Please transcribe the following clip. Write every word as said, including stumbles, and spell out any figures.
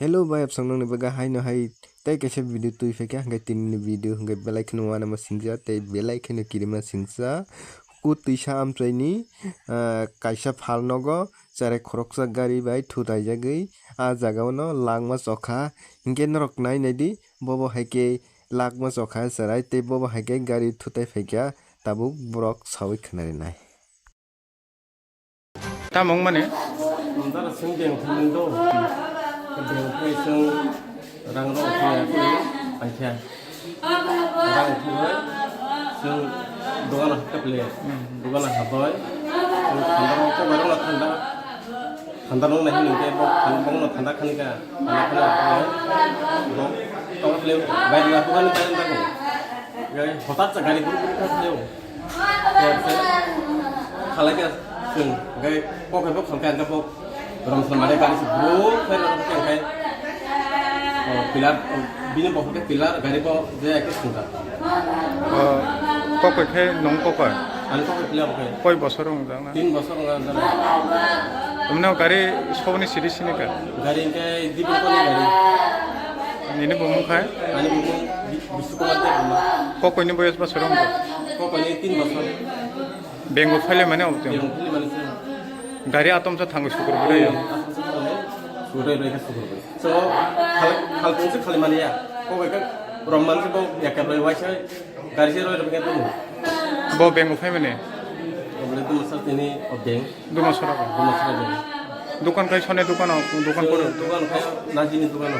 Hello bai, absang nangni baga haino hai tei kaisa video twi phaikha, hwnkhe tinini video hwnkhe belai kheno uanama singcha tei belai kheno kirima singcha. Kut twisa amchaini, ah, kaisa phalnogo cherai khoroksa gari bai thutaijagwi ah jagao no langma chokha. Hinkhe norok nai naidi, bobo hai khe langma chokha cherai tei bobo hai khe gari thutai phaikha, tabuk borok saui khnarinai. Tamo wngmani? Amtara sing beng thumung do. Beng thai sing rang rok thai aku paikha. Rang thai sing dogan hakta ple. Dogan habai. Thanda rok ko barang thanda. Thanda rok nahi ningke bo bong no thanda khani ka. Thanda khani ka. Bo tong ple bai na ko ni bai na ko. Hotat sa gari buru buru ka. Khalai khe chwng, hwnkhe kok hai bo khalkha, hwnkhe bo rom swnam mane gari se bro khe rw khe, o, pillar, bini bo khe pillar, gari bo je khe swngjak. O, kok hai khe nwng kok hai? Ani kok hai pillar bo khe. Koi bosor wng jak na? Tin bosor wng jak na. Tamni gari soboni sidi sini ka? Gari hwnkhe Dibir koni gari. Nini bumung khai? Ani bumung Bi-, Bishu Kumar Debbarma. Kok hai ni boyos bosor wng jak? Kok hai ni tin bosor. Bengo phaile mane obo tong. Bengo phaile mane se. Gari atom sa thango sukur bwrwi. Sukur bwrwi khe sukur bwrwi. So, khal-, khal tong se khali mani ya. Ko bai ka rom man se bo ya ka bai wai sai gari se roi roi ka tong. Bo bengo phai mane. Obole tu masa tini o beng. Duma sora ko. Duma sora beng. Dukan kai sone dukan o, dukan koro. Dukan kai najini dukan o.